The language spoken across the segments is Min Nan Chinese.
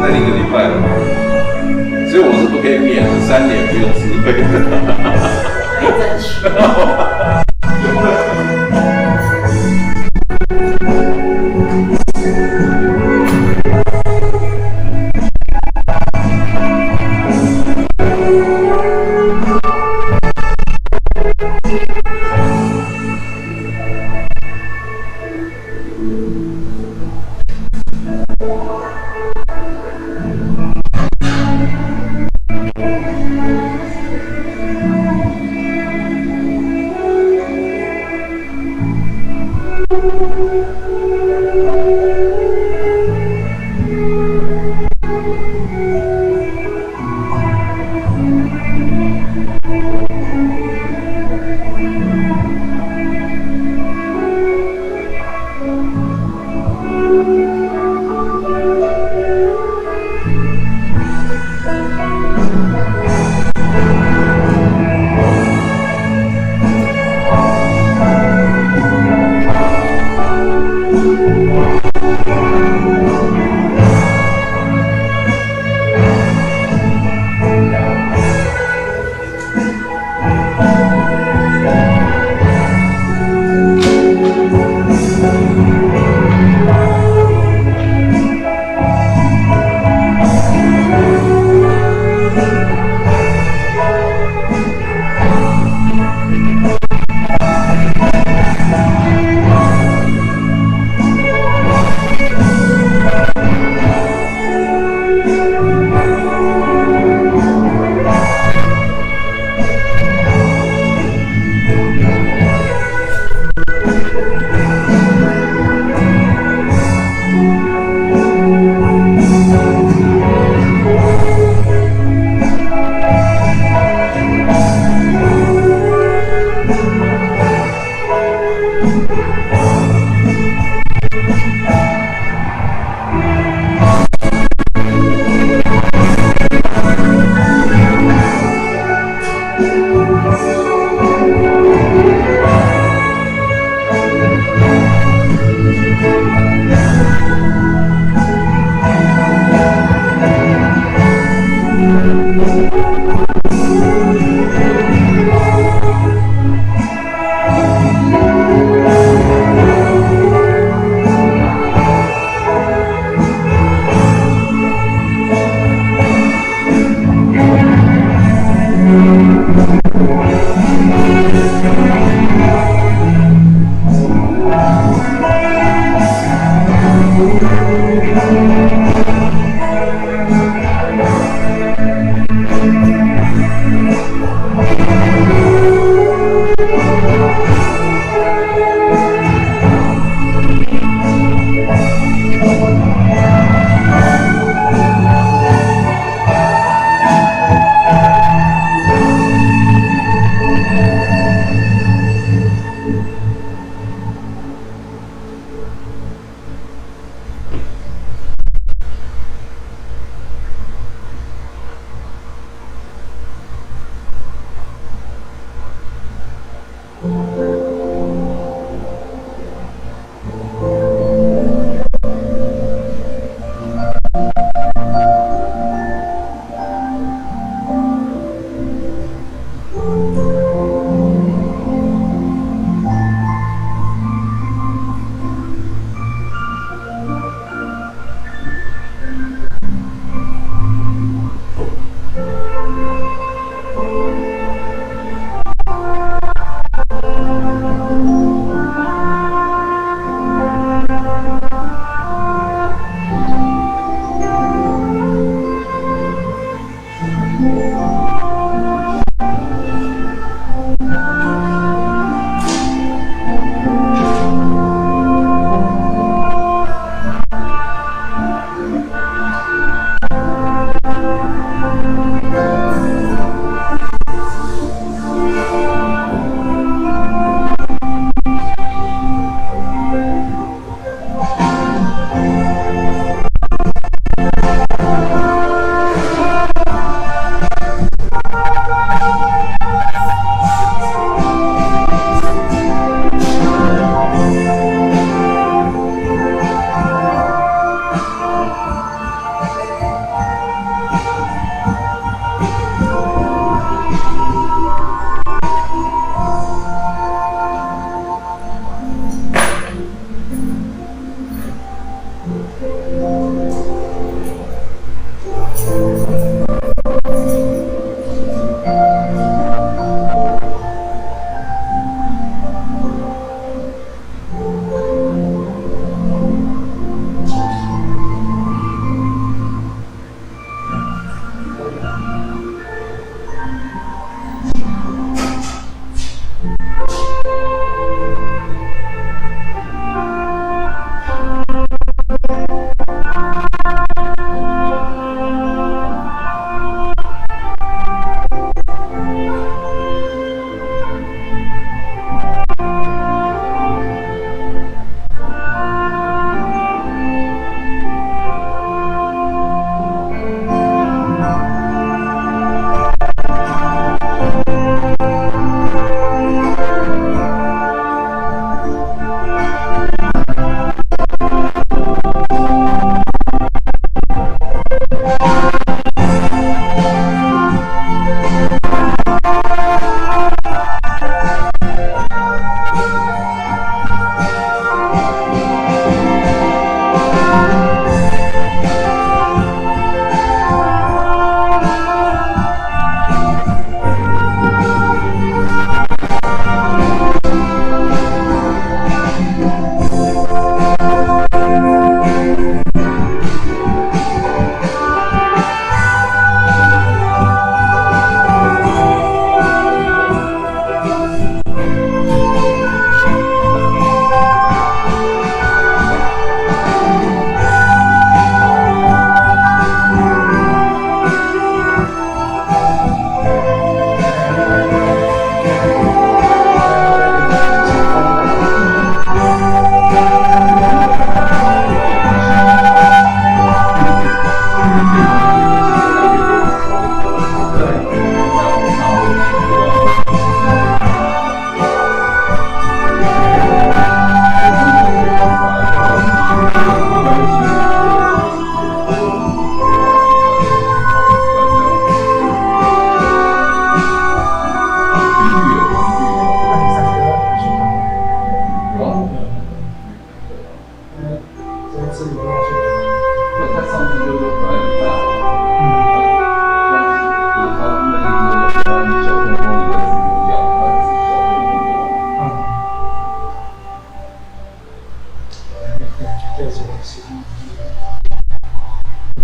那一個禮拜了，所以我是不可以免3年不用自費的。爭取。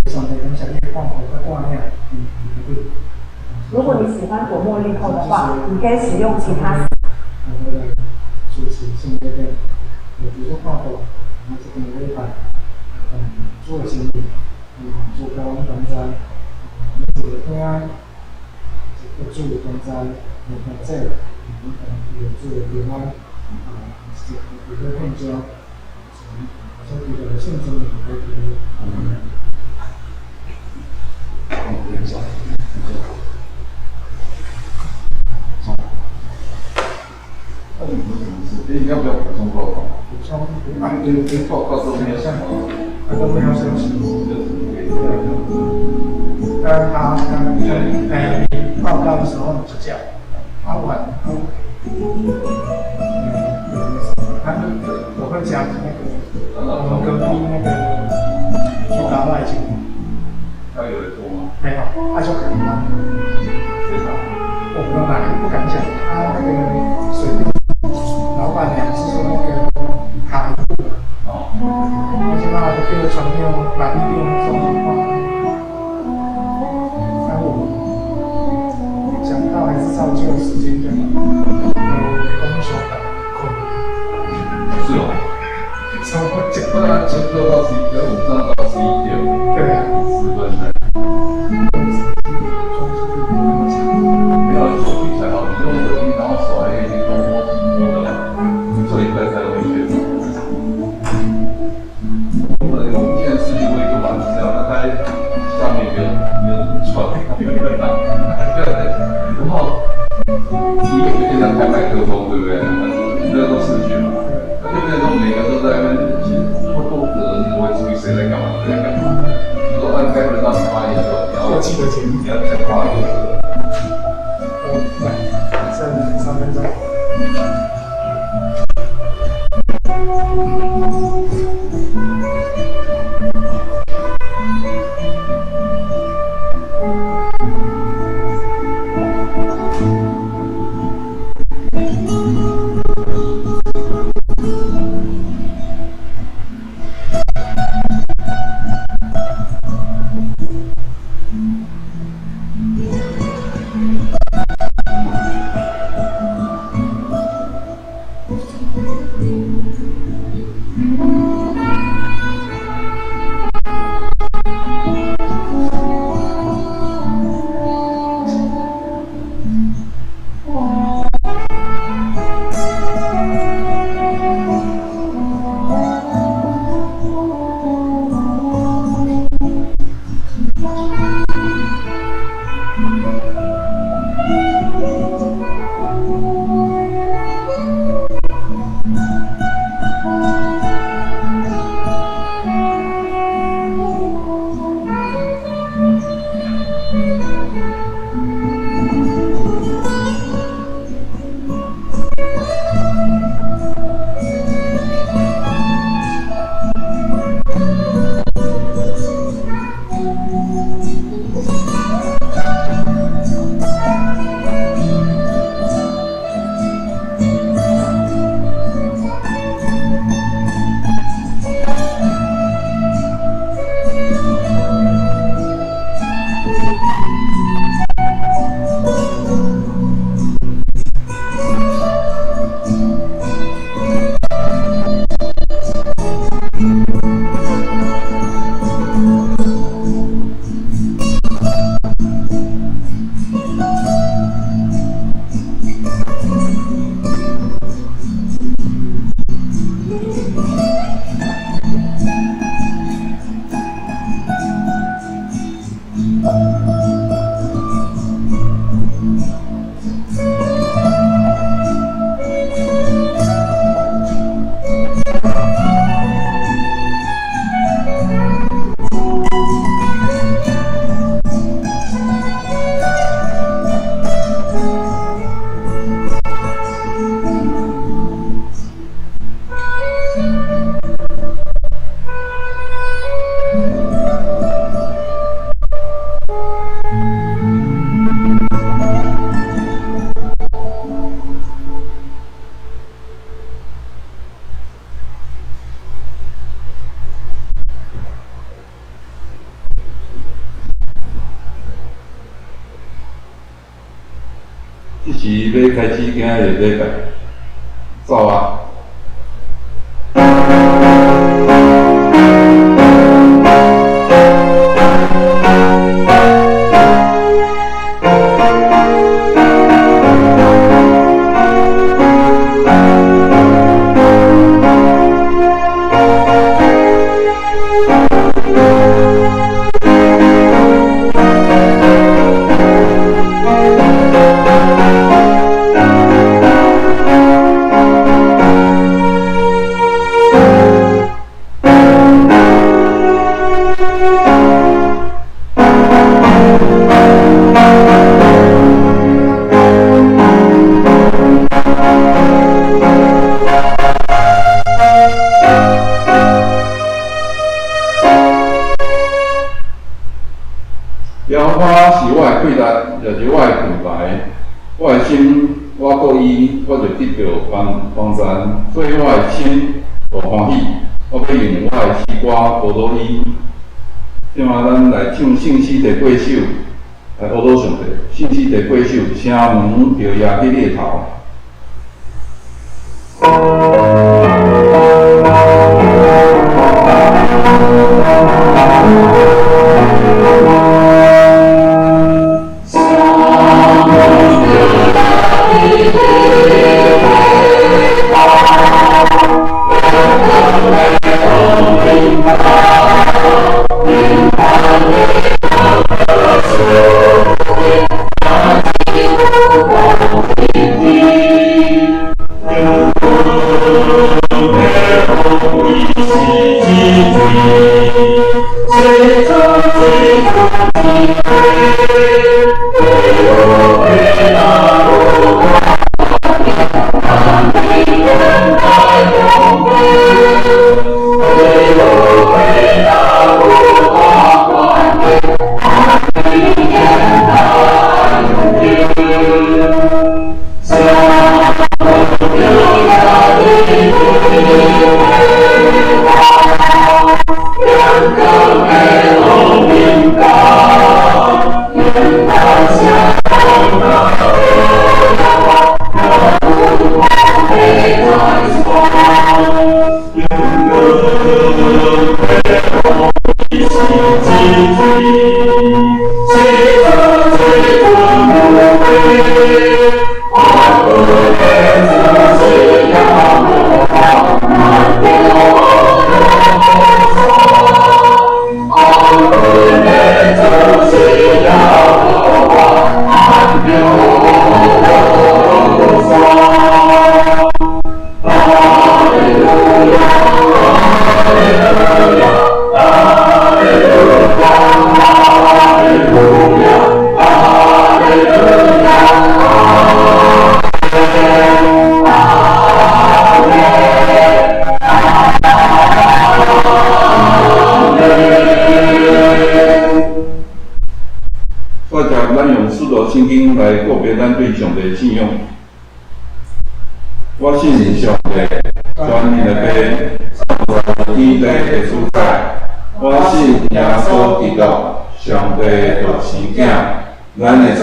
上帝感謝你的看顧佮帶領。如果你喜歡果墨綠後的話，你可以使用其他。我來主持聖禮典，比如說看顧，我這個禮拜，主的心意，主共阮同在，每一個兄一個主同在，有同濟，有主的平安，啊，是一個獻上，所以這個聖經裡面的。嗯。那你们什麼事？哎，你要不要補充報告？補充啊，對對，報告都沒有什麼，啊都沒有什麼。剛他剛哎報告的時候就這樣，啊晚，他我會講那個我們隔壁那個去打外景。他有來做嗎？沒有，他就很忙。我不哪裡不敢講，他那個水電老闆娘是說那個卡一戶，哦，而且那個叫傳票來一邊送話，三五，想不到還是照舊時間就好，有公休的困。是哦。什麼講？不然全部都到11，我們上到11點。對啊。 10分的。沒有手機才好，你用手機，然後手還可以去東摸西摸的嘛，這一塊才容易確診。我們現在視訊會就蠻這樣，那它下面沒有什麼窗，對，然後你也可以這樣開麥克風，對不對？那都視訊嘛，那就變成說每個都在那邊，其實那麼多個人，你會注意誰在幹嘛，誰在幹嘛。你說按開門讓你發言的時候，你要講話就是。來，剩3分鐘。這是欲開始今仔日禮拜，走啊！耶和華是我的氣力，也是我的盾牌。我的心，我顧伊，我就得著幫幫贊，所以我的心大歡喜。我欲用我的詩歌呼禱伊。這馬咱來唱聖詩第八首，來呼禱上帝。聖詩第八首，城門著攑起你的頭。來告別咱對上帝的信仰。我信上帝，全能的父，創造天地的主宰。我信耶穌基督，上帝獨生囝，咱的主，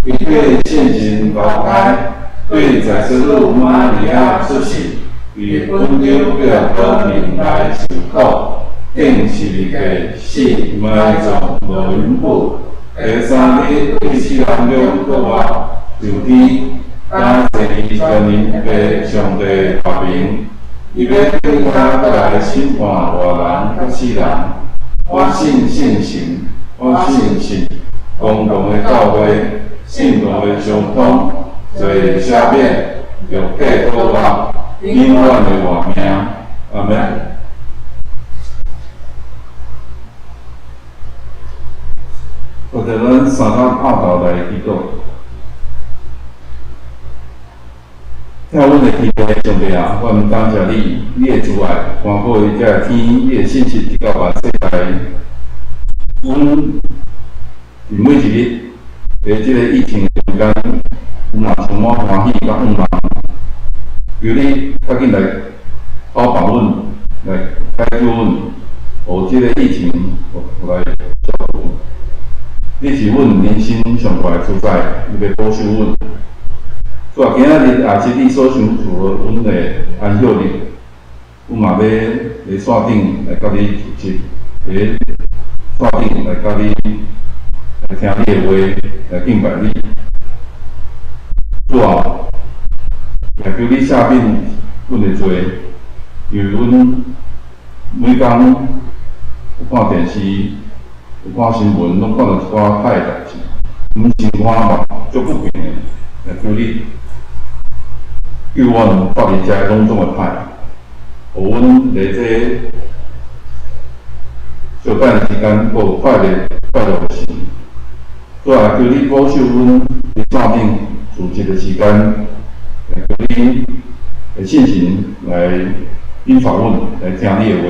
伊對聖神投胎，對在聖女瑪利亞出世，佇本丟彼拉多面來受苦，釘十字架死，埋葬，落陰府。第三日對死人中復活，上天，感謝伊全能的上帝大名，伊欲轉來閣來審判活人佮死人。我信聖神，我信信公同的教會，聖徒的相通，罪的赦免，肉體復活，永遠的活命。阿們。或者咱三工拍頭來祈禱，疼阮的天父上帝啊，阮感謝你，你的慈愛，看顧這個天，你的信實直到萬世代。阮佇每一日，佇這個疫情的中間，阮嘛充滿歡喜佮向望，求你較緊來保護阮，來解救阮，予這個疫情來消除。你是阮人生上懸的主宰，你欲保守阮，主啊，今仔日也是你所賞賜阮的安息日，阮嘛欲佇線頂來佮你聚集，佇線頂來佮你來聽你的話，來敬拜你。主啊，也求你赦免阮的罪，因為阮每工有看電視、有看新聞，攏看著一寡歹的代誌，阮心肝嘛足不平的，也求你救阮脫離這種種的歹，予阮佇這小等的時間，閣有快樂快樂的心。主啊，求你保守阮佇線頂聚集的時間，也求你的聖神來引導阮來聽你的話。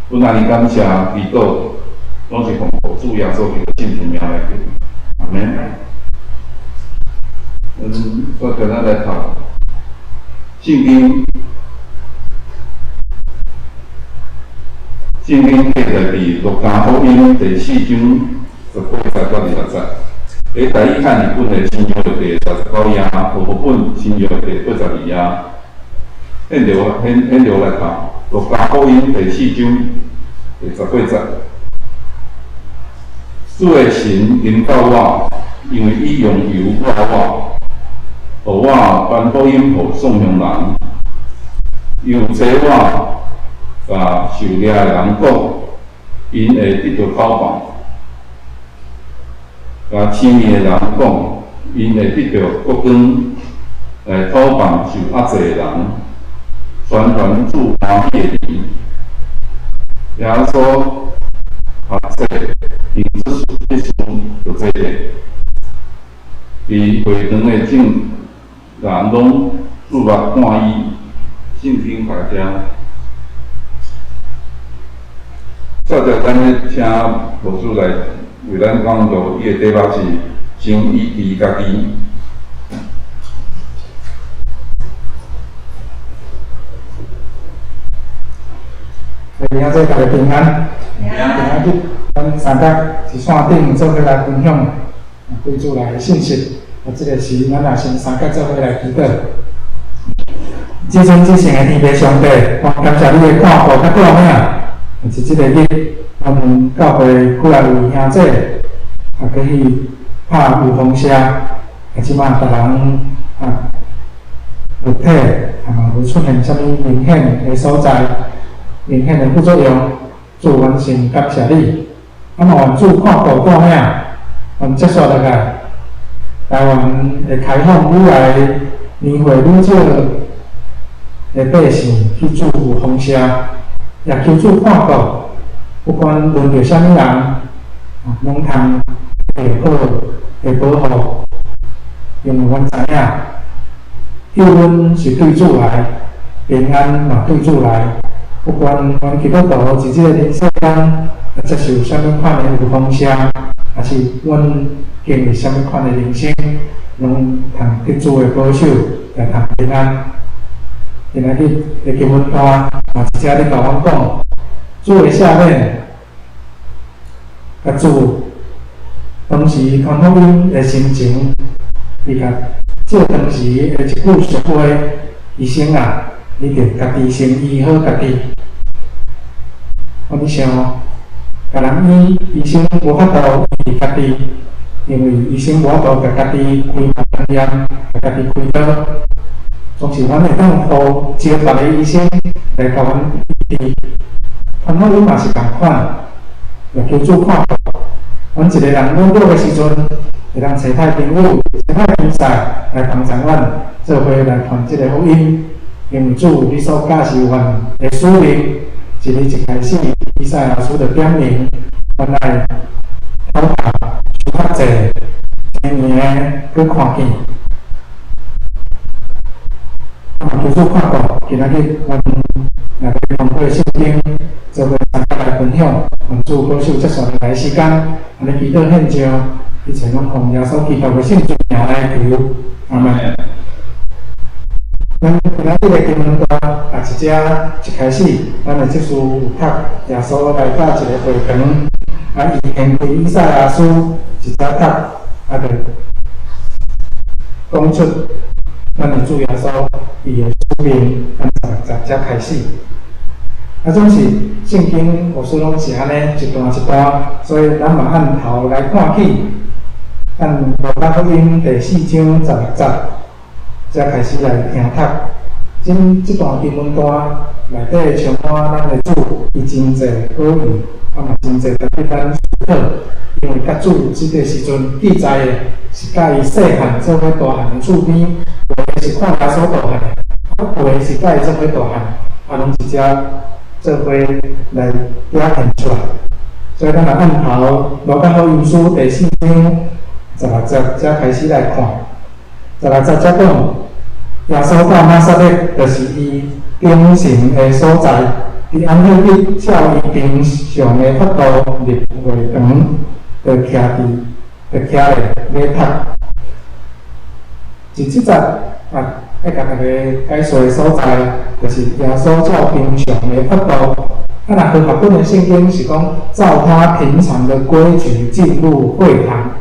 阮按呢感謝祈禱，攏是奉主耶穌基督聖名來求，阿們。阮煞轉咱來讀聖經，聖經記載佇路加福音第四章18節到20節。佇台語漢譯本的新約第39頁，和合本新約第82頁。現著現現著來讀路加福音第四章第18節。主的神臨到我，因為伊用油膏我，予我傳福音予喪窮人，又差我共受掠的人講，𪜶會得著解放；共痴迷的人講，𪜶會得著國光，來討放受壓制的人，宣傳主歡喜的年。耶穌學說行這事就這個，佇會堂的眾人攏注目看伊，聖經大家。煞著咱欲請牧師來為咱講道，伊的題目是先醫治家己。明仔載大家平安。今仔日咱三甲佇線頂做伙來分享對主來的信息。啊，這个時咱也先三甲做伙來祈禱。至尊至聖的天父上帝，我感謝你的看顧佮帶領。佇這个日，阮教會愈來愈兄弟，啊，閣去拍預防射，啊，這擺逐人啊，有體啊嘛無出現啥物明顯的所在，明顯的副作用。主，阮先感謝你。啊，嘛願主看顧帶領，阮接續落來，台灣會開放愈來年歲愈少的百姓去注預防射，也求主看顧，不管輪著啥物人，啊，攏通得好的保護，因為阮知影，救恩是對主來，平安嘛對主來。不管阮基督徒佇這个人世間，接受啥物款的預防射，抑是阮經歷啥物款的人生，攏通得主的保守，也通平安。今仔日的經文段，嘛直接咧共阮講，主的赦免，佮主當時傳福音的心情，伊共借當時的一句俗話：醫生啊，你著家己先醫好家己。我咧想，共人醫，醫生無法度醫治家己，因為醫生無法度共家己開盲驗，共家己開刀，總是阮會當予招別个醫生來共阮醫治。傳福音嘛是仝款，也求主看顧。阮一个人軟弱的時陣，會當揣歹朋友、揣歹同事來幫助阮，做伙來傳這个福音。因為主，你所教示阮的使命，是你一開始，以賽亞書就點明，阮愛討伐受壓制、青年的閣看見。啊，求主看顧，今仔日阮也欲通過聖經，做伙大家來分享，願主保守接續落來時間，按呢祈禱獻上，一切攏奉耶穌基督的聖名來求，阿們。咱今仔日的經文段，也是遮一開始，咱的祭司有讀耶穌來到一个會堂，啊，伊掀開以賽亞書一節讀，啊，就講出咱的主耶穌伊的使命，按十六節才開始。啊，總是聖經故事攏是按呢一段一段，所以咱嘛按頭來看起，按路加福音第四章十六節才開始來聽讀。這段經文段內底充滿咱的主，伊真濟好意，啊嘛真濟值得咱思考。因為佮主這個時陣記載的是佮伊細漢做伙大漢的厝邊，有的是看耶穌大漢的，啊有的是佮伊做伙大漢，啊攏直接做伙來表現出來。所以咱來按頭路加福音書第四章十六節才開始來看，十六節才講耶穌到拿撒勒，就是伊頂神的所在，佇安息日照伊平常的法度入會堂，就徛佇，就徛咧咧讀。這節啊，欲共大家解說的所在，就是耶穌照平常的法度。啊，若和合本的聖經是講照他平常的規矩進入會堂。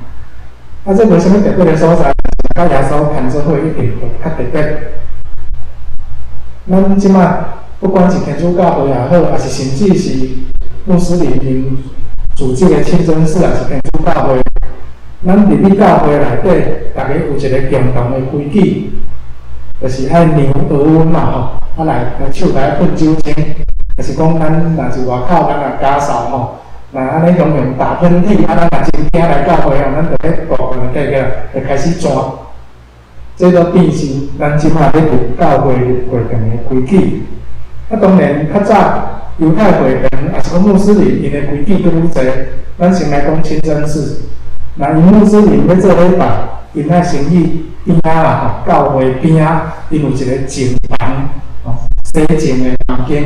啊，這無啥物特別的所在，佮耶穌牽做伙一定會較特別。咱這擺不管是天主教會也好，抑是甚至是穆斯林𪜶組織的清真寺，抑是天主教會，咱入去教會內底，逐家有一個共同的規矩，就是愛量額溫嘛吼，啊來手來噴酒精，就是講咱若是外口咱若咳嗽吼，若按呢雄雄打噴嚏，啊咱若真驚來教會吼，咱就咧布就綴起來，就開始轉。這都變成咱這擺咧入教會入會堂的規矩。啊，當然較早猶太會堂，抑是講穆斯林，𪜶的規矩閣愈濟。咱先來講清真寺，若𪜶穆斯林欲做禮拜，𪜶愛先去邊仔啦吼，教會邊仔，𪜶有一個淨房，吼，洗淨的房間。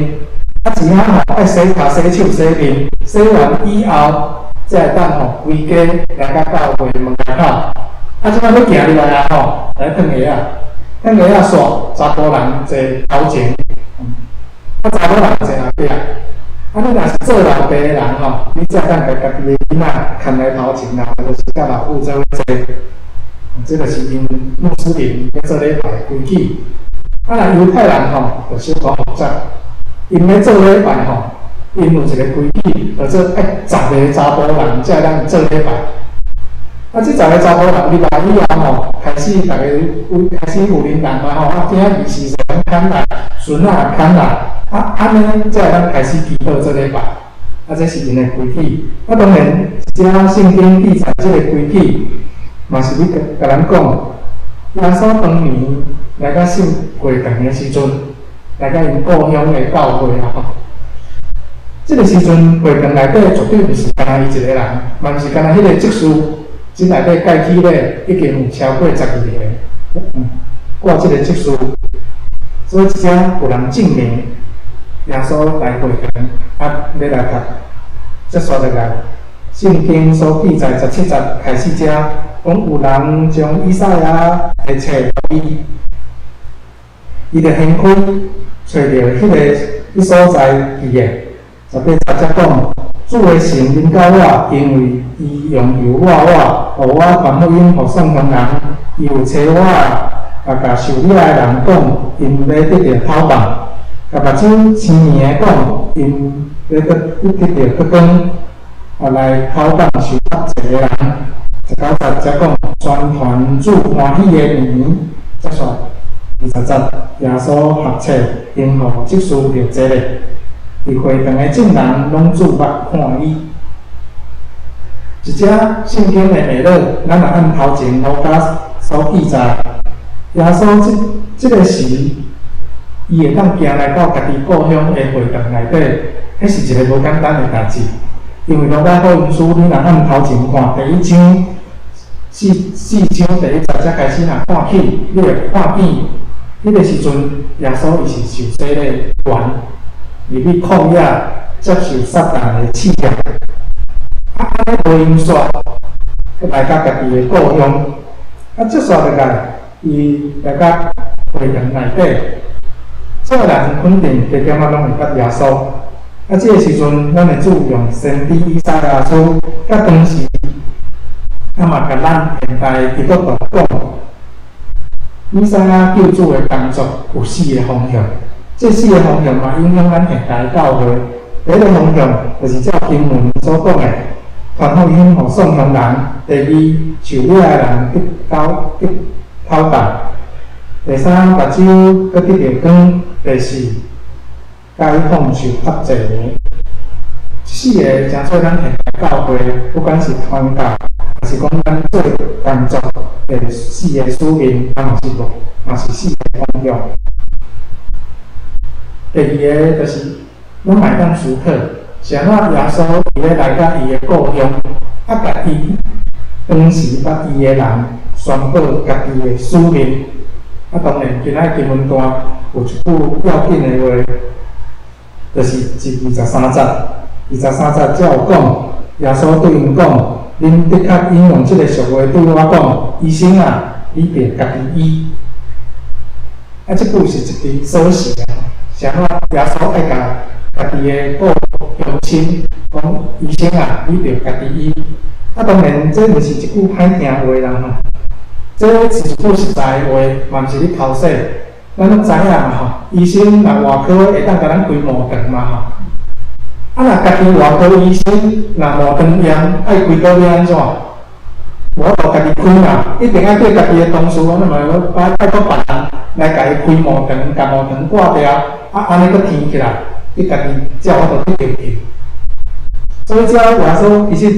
啊，一下吼愛洗跤、洗手、洗面，洗完以後，才會當吼規家來到教會門口。啊，這擺欲行入來啊吼，來脫鞋仔，脫鞋仔煞查埔人坐頭前，啊查某人坐後壁。啊，你若是做老爸的人吼，你才會當共家己的囡仔牽來頭前啦，就是佮老母做伙坐。這就是𪜶穆斯林欲做禮拜的規矩。啊，若猶太人吼，就小可複雜。𪜶欲做禮拜吼，𪜶有一個規矩，叫做愛十个查埔人才會當做禮拜。啊，這十个查埔人入來以後吼，開始逐家有開始有恁人嘛吼，啊，囝兒是啥牽來，孫仔也牽來，啊，按呢才會當開始祈禱做禮拜。啊，這是𪜶的規矩。啊，當然，這聖經記載這個規矩，嘛是欲共咱講，耶穌當年來到聖會堂的時陣，來到𪜶故鄉的教會啊吼。這個時陣會堂內底絕對毋是干焦伊一個人，嘛毋是干焦彼個執事。這內底蓋起咧已經有超過12個，掛這個執事，所以這有人證明耶穌來會堂，啊，欲來讀，才煞入來。聖經所記載17節開始遮，講有人將以賽亞的冊予伊，伊就掀開，揣著彼個彼所在記的。18節才講，主的神臨到我，因為伊用油抹我，予我傳福音予散窮人，伊有差我啊，共受掠的人講，𪜶欲得著透放；共目睭青盲的講，𪜶欲閣得著復光，啊來透放受壓制的人。19節才講，宣傳主歡喜的年，才煞20節，耶穌合冊，還予執事就坐咧。佇會堂的眾人攏注目看伊。這節聖經的脈絡，咱若按頭前路加所記載，耶穌這這個時，伊會當行來到家己故鄉的會堂內底，彼是一個無簡單的代誌。因為路加福音書，你若按頭前看第一章四章第一節才開始若看起，你會看見，彼個時陣耶穌伊是受洗禮完，入去曠野接受撒旦的試驗，啊，按呢無閒煞，閣來到家己的故鄉，啊，接煞落來，伊來到會堂內底，這個人肯定加減仔攏會捌耶穌。啊，這個時陣，咱的主用先知以賽亞書，佮當時，啊嘛共咱現代基督徒講，彌賽亞救主的工作有四个方向，這四个方向嘛影響咱現代教會。第一个方向就是照經文所講的，傳福音予喪鄉人；第二，受掠的人得頭得討飯；第三，目睭閣得著光；第四，解放受壓制的。這四个成做咱現代教會，不管是傳教，抑是講咱做工作的四个使命，啊嘛是無，嘛是四个方向。第二个就是，咱嘛會當思考，是按怎耶穌伊咧來到伊的故鄉，啊，共伊當時捌伊的人宣布家己的使命。啊，當然今仔經文段有一句要緊的話，就是第二十三節。二十三節才有講，耶穌對𪜶講：恁的確引用這个俗話對我講，醫生啊，你著家己醫。啊，這句是一支鎖匙啊，是按怎耶穌愛共家己的故鄉親講，醫生啊，你著家己醫。啊，當然這毋是一句歹聽話啦吼，這是一句實在的話，嘛毋是咧剾洗。咱攏知影嘛吼，醫生若外科會當共咱開毛腸嘛吼。啊，若家己外科醫生若毛腸炎愛開刀欲按怎？無法度家己開嘛，一定愛叫家己的同事，咱嘛拜拜託別人來共伊開毛腸，共毛腸割掉，啊，按呢閣填起來，你家己才有法度得救。所以遮耶穌其實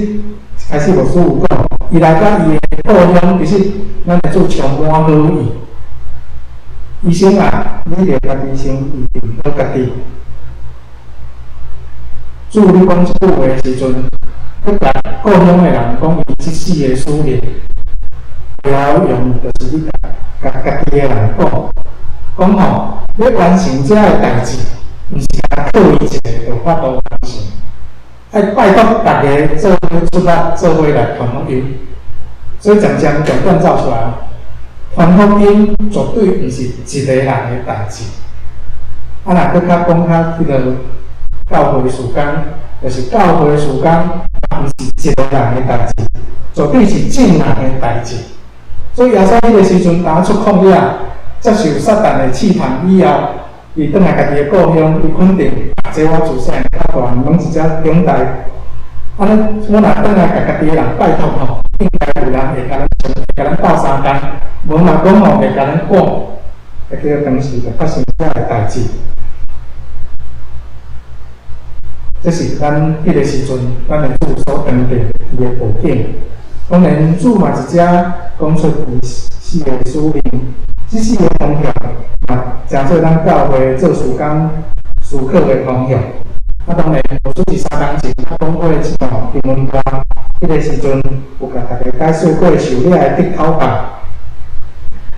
開始牧師有講，伊來到伊的故鄉，其實咱的主充滿好意。醫生啊，你著家己先醫治好家己。主咧講這句話的時陣，欲共故鄉的人講伊這四个使命，背後用就是咧共家己的人講，講吼，欲完成這个代誌，毋是干靠伊一个就有法度完成，愛拜託逐家做伙出力，做伙來傳福音。所以漸漸重點走出來，傳福音絕對毋是一个人的代誌。啊，若閣較講較彼个教會事工，就是教會事工，毋是一个人的代誌，絕對是眾人的代誌。所以耶穌彼个時陣，當出曠野，接受撒旦的試探以後，伊轉來家己的故鄉，伊肯定，啊，這我自細漢到大漢，攏佇遮長大。按呢，我若轉來共家己的人拜託吼，應該有人會共咱會共咱鬥相共，無嘛講吼會共咱趕，會記得當時就發生這个代誌。這是咱彼个時陣，咱的主所當著伊的背景。當然，主嘛佇遮講出伊四个使命，這四个方向嘛，成做咱教會做事工思考的方向。啊，當然，牧師佇三工前我講過這段經文段，彼个時陣有共大家解釋過受掠的得討飯，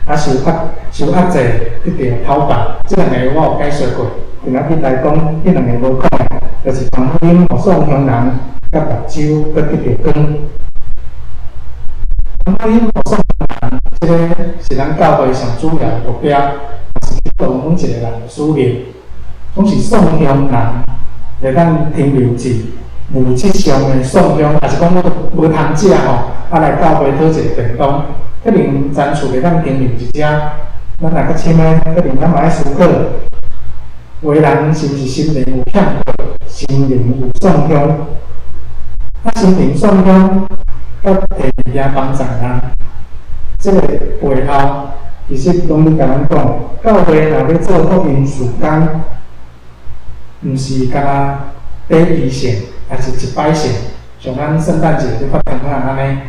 啊受壓受壓制得著討飯，這兩个我有解釋過。今仔日來講，彼兩个無講的，就是傳福音予喪鄉人，佮目睭閣得著光。傳福音予喪鄉人，這个是咱教會上主要的目標，也是去度每一个人的使命。總是喪鄉人會當停留佇物質上的喪鄉，抑是講我無通食吼，啊來教會討一个便當，可能層次會當停留佇遮。咱若較深的，可能咱嘛愛思考，有的人是毋是心靈有欠缺，心靈有喪鄉？啊，心靈喪鄉，佮提物件幫助人，這个背後其實攏咧共咱講，教會若欲做福音事工，毋是干焦短期性，抑是一擺性，像咱聖誕節咧發糖仔按呢，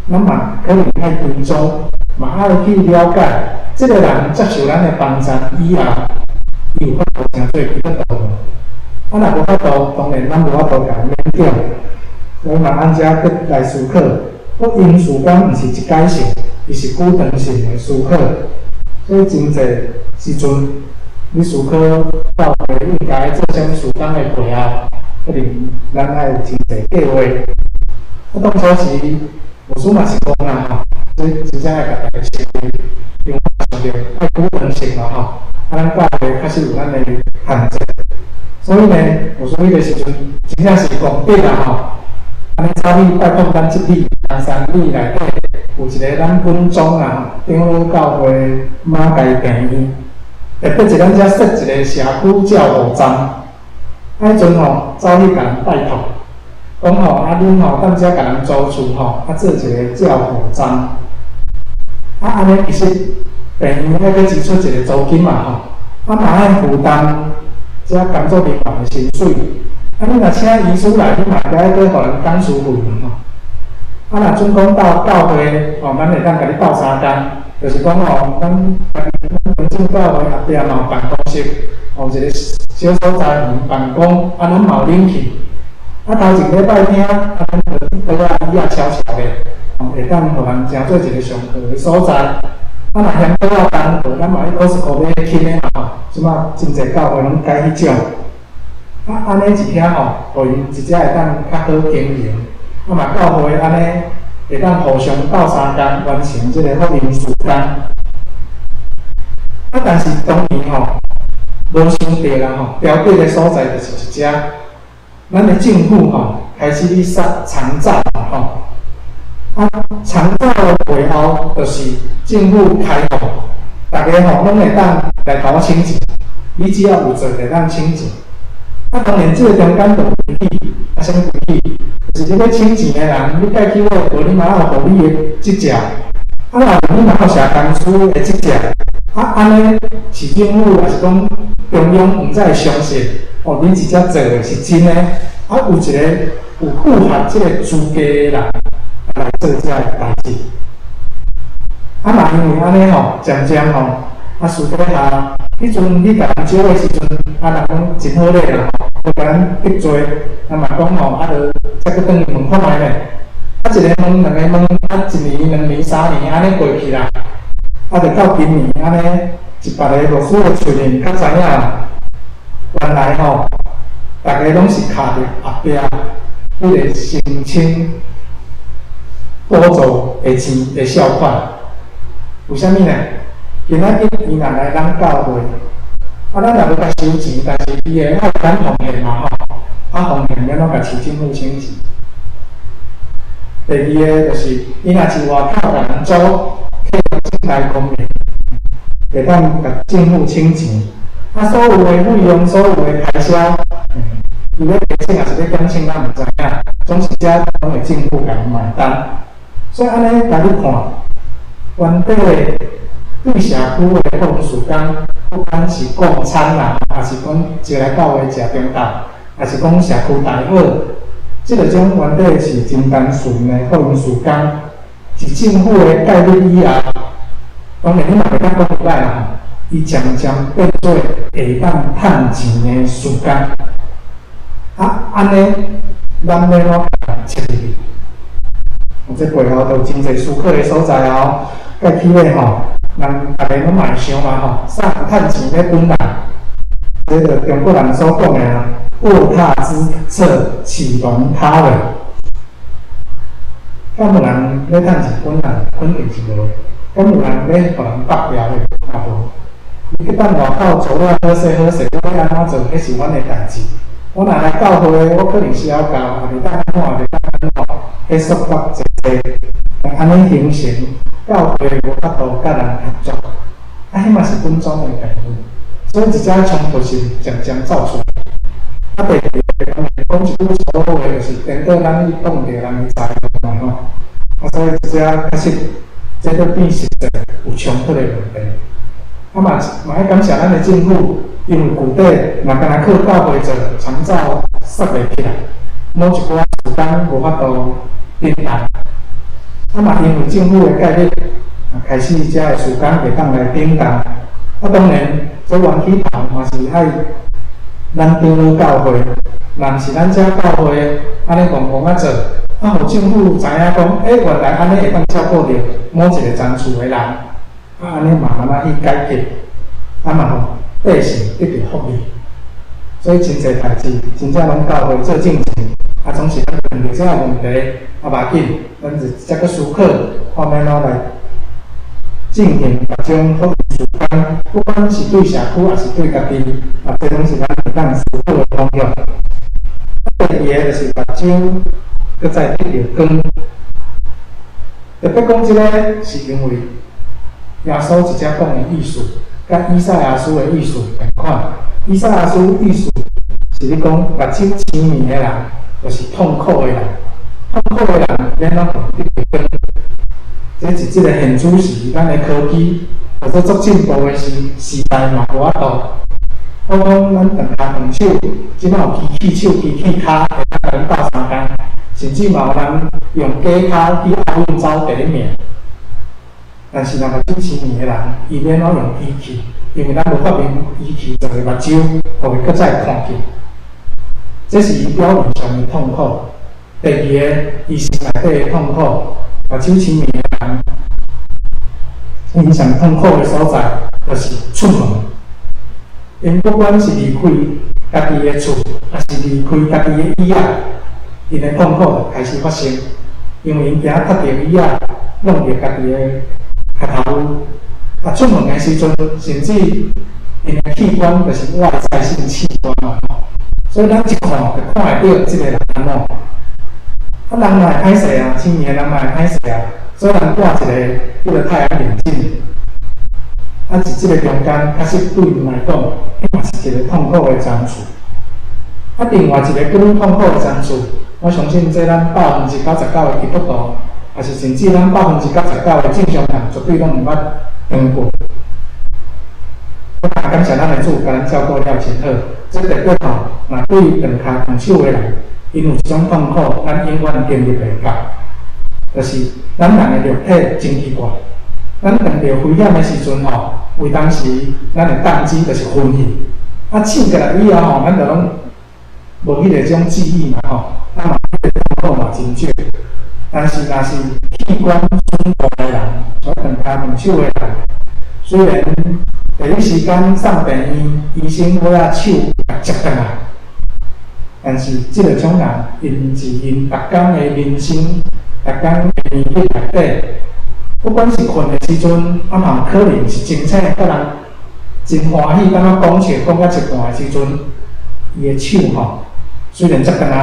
咱嘛可能愛追蹤，嘛愛去了解，這个人接受咱的幫助以後，伊有法度成做基督徒無？啊，若無法度，當然咱無法度共伊勉強。所以嘛按遮閣來思考，福音事工毋是一改性，伊是久長性的思考。所以真濟時陣，你思考教會應該做啥物事工的背後，可能咱愛有真濟計劃。啊，當初時牧師嘛是講啦吼，這真正愛共大家承認，因為我想著愛久長性嘛吼，啊，咱教會確實有咱的限制，所以呢，牧師彼个時陣真正是講白啦吼，按呢走去拜訪咱這里東山里內底。有一个咱本宗啊，長老教會馬偕病院，特別是咱遮設一個社區照護站，啊，彼陣吼走去共人拜託，講吼啊，恁吼踮遮共人租厝吼，啊做一個照護站，啊按呢其實病院愛閣支出一個租金嘛吼，啊嘛愛負擔遮工作人員的薪水，啊你若請醫師來，你嘛愛閣予人講師費嘛吼。啊，若準講到教會吼，咱會當共你鬥相共，就是講吼，咱家己咱中正教會後壁嘛有辦公室，吼，一個小所在辦公，啊，咱嘛有冷氣。啊，頭一禮拜聽，啊，咱就桌仔椅仔敲敲咧，吼，會當予人成做一個上課的所在。啊，若嫌桌仔重，咱嘛去 Costco 買輕的嘛吼，這馬真濟教會攏改彼種。啊，按呢一遐吼，予𪜶一遮會當較好經營。啊嘛，教會按呢會當互相鬥相共完成這個福音事工。啊，但是當年吼，無想著啦吼，標的的所在就是一遮，咱的政府吼開始咧殺長照吼。啊，長照的背後就是政府開放，逐家吼攏會當來共我請錢，你只要有做，會當請錢。啊，當然這個中間就有規矩，啊，啥物規矩？就是你欲請錢的人，你蓋起我的你嘛愛有護理的執照，啊，若有你嘛有社工師的執照，啊，按呢市政府抑是講中央毋才會相信，哦，恁這遮做的是真的，啊，有一個有符合這個資格的人來做這个代誌。啊，嘛因為按呢吼，漸漸吼，啊，私底下，彼陣你共人招的時陣，啊，人講真好禮啦吼，無共咱得罪，啊嘛講吼，啊，著再閣轉去問看覓咧。啊，一个問，兩個問，啊，一年、兩年、三年，按呢過去啦。啊，著到今年按呢，一百个牧師的喙面較知影，原來吼，逐家攏是卡佇後壁彼個申請補助的錢的小款。為啥物呢？今仔日伊若來咱教會，啊，咱若欲共收錢，但是伊會愛咱奉獻嘛吼，啊，奉獻欲按怎共市政府請錢？第二个就是，伊若是外口共人租，替正大光明，會當共政府請錢。啊，所有的費用，所有的開銷，伊欲提請抑是欲減請，咱毋知影。總是遮攏會政府共伊買單。所以按呢，共你看，原底的對社區的福音事工，不管是供餐啦，抑是講招來教會食中晝，抑是講社區大學，這個種原底是真單純的福音事工，是政府的介入以後，當然你嘛袂當講䆀啦吼，伊漸漸變做會當趁錢的事工。啊，按呢，咱欲按怎切入去？這背後都有真濟思考的所在哦。蓋起碼吼，人逐家攏嘛會想嘛吼，啥人趁錢欲滾人？這个中國人所講的啊，臥榻之側，豈容他人？敢有人欲趁錢滾人？肯定是無。敢有人欲予人縛牢的？也無。伊去踮外口做了好勢好勢，我欲按怎做，彼是阮的代誌。我若來教會，我可能小教，也袂當按怎，也袂當按怎，彼束縛濟濟，按呢形成教會無法度佮人合作。啊，彼嘛是本宗的概念，所以一隻衝突是漸漸走出來。啊，第二個當然講一句粗魯話，就是顛倒咱去擋著人的財路嘛吼。啊，所以這隻確實，這閣變實際有衝突的問題。啊嘛嘛愛感謝咱的政府，因為舊底若干焦靠教會做長照殺袂起來，某一寡事工無法度頂擔。啊嘛因為政府的介入，啊開始遮的事工會當來頂擔。啊當然，這源起頭嘛是愛咱長老教會，若毋是咱遮教會按呢戇戇仔做，啊，予政府知影講，欸，原來按呢會當照顧著某一個層次的人，啊，按呢慢慢仔去改革，啊嘛予百姓得著福利。所以真濟代誌，真正攏教會做進前，啊，總是咱碰著這个問題，啊，無要緊，咱就再閣思考，看欲按怎來進行各種福音事工，不管是對社區，抑是對家己，啊，這攏是咱會當思考的方向。第二个就是目睭閣再得著光。特別講這个，是因為耶穌直接講的意思，佮以賽亞書的意思仝款。以賽亞書意思是咧講目睭青盲的人，就是痛苦的人，痛苦的人欲按怎得著光？這是這个現主時，咱的科技或者足進步的時時代嘛，無法度。我講咱斷跤斷手，這擺有機器手、機器跤會當共咱鬥相共，甚至嘛有人用假跤去奧運走第一名。但是若目睭青盲的人，伊欲按怎用機器？因為咱無發明機器做的目睭，予伊閣再會看見。這是伊表面上的痛苦。第二个，伊心內底的痛苦，目睭青盲的人，𪜶上痛苦的所在，就是出門。𪜶不管是離開家己的厝，抑是離開家己的椅仔，𪜶的痛苦就開始發生，因為𪜶驚踢著椅仔，弄著家己的跤頭趺。啊，出門的時陣，甚至𪜶的器官就是外在性器官嘛吼，所以咱一看就看會著這个人按怎。啊，人嘛會歹勢啊，青年人嘛會歹勢啊，所以人戴一个彼个太陽眼鏡。啊，佇這个中間，確實對𪜶來講，彼嘛是一个痛苦的層次。啊，另外一个閣愈痛苦的層次，我相信這咱99%的基督徒，抑是甚至咱99%的正常人，絕對攏毋捌經過。我感謝咱的主，共咱照顧了真好。這特別吼，若對斷跤斷手的人，𪜶有一種痛苦，咱永遠經歷袂到，就是咱人的肉體真奇怪。咱碰著危險的時陣吼，有當時咱會當機就是昏去，啊醒過來以後吼，咱就攏無彼个種記憶嘛吼，啊嘛彼个痛苦嘛真少。但是若是器官損壞的人，像斷跤斷手的人，雖然第一時間送病院，醫生欲仔手共接轉來，但是這个種人，𪜶是𪜶逐工的人生，逐工的年日內底，不管是睏的時陣，啊嘛有可能是清醒，佮人真歡喜，感覺講笑講到一半的時陣，伊的手吼，雖然接轉來，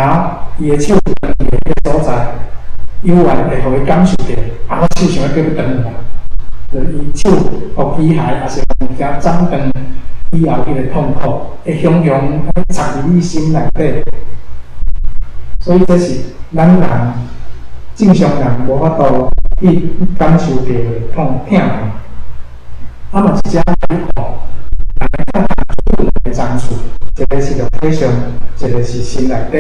伊的手斷去的彼个所在，猶原會予伊感受著，啊，我手想欲閣欲斷去啊，就伊手予機械抑是物件斬斷以後，彼个痛苦會雄雄插入你心內底，所以這是咱人正常人無法度去感受著的痛疼痛。啊嘛，一隻來看，人的疼痛有兩個層次，一个是肉體上，一个是心內底。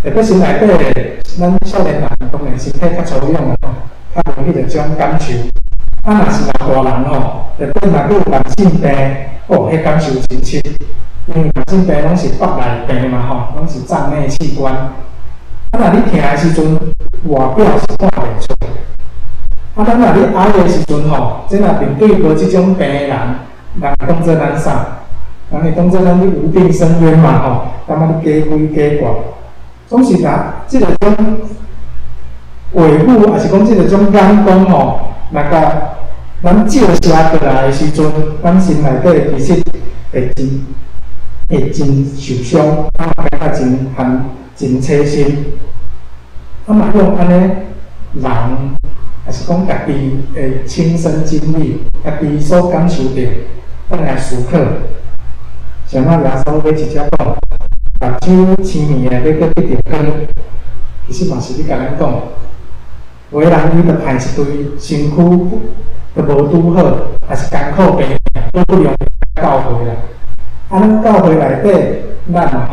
特別心內底的，咱少年人當然身體較粗勇吼，較無彼个種感受。啊，若是老大人吼，特別若閣有慢性病，哦，彼感受真深。因為慢性病攏是腹內病嘛吼，攏是臟內器官。啊，若你疼的時陣，外表是看袂出。啊，咱若咧哀的時陣吼，這若面對過這種病的人，人會當做咱啥？人會當做咱咧無病呻吟嘛吼，感覺你假鬼假怪。總是若這个種話語，抑是講這个種眼光吼，若共咱照射過來的時陣，咱心內底其實會真受傷，啊嘛感覺真寒、真凄心。啊嘛用按呢人，抑是講家己的親身經歷，家己所感受著，轉來思考。像仔耶穌欲直接講，目睭青盲的欲閣得著光，其實嘛是咧共咱講，有的人伊就歹一堆身軀都無拄好，抑是艱苦病痛，都不容易教會啦。啊，咱教會內底，咱嘛吼，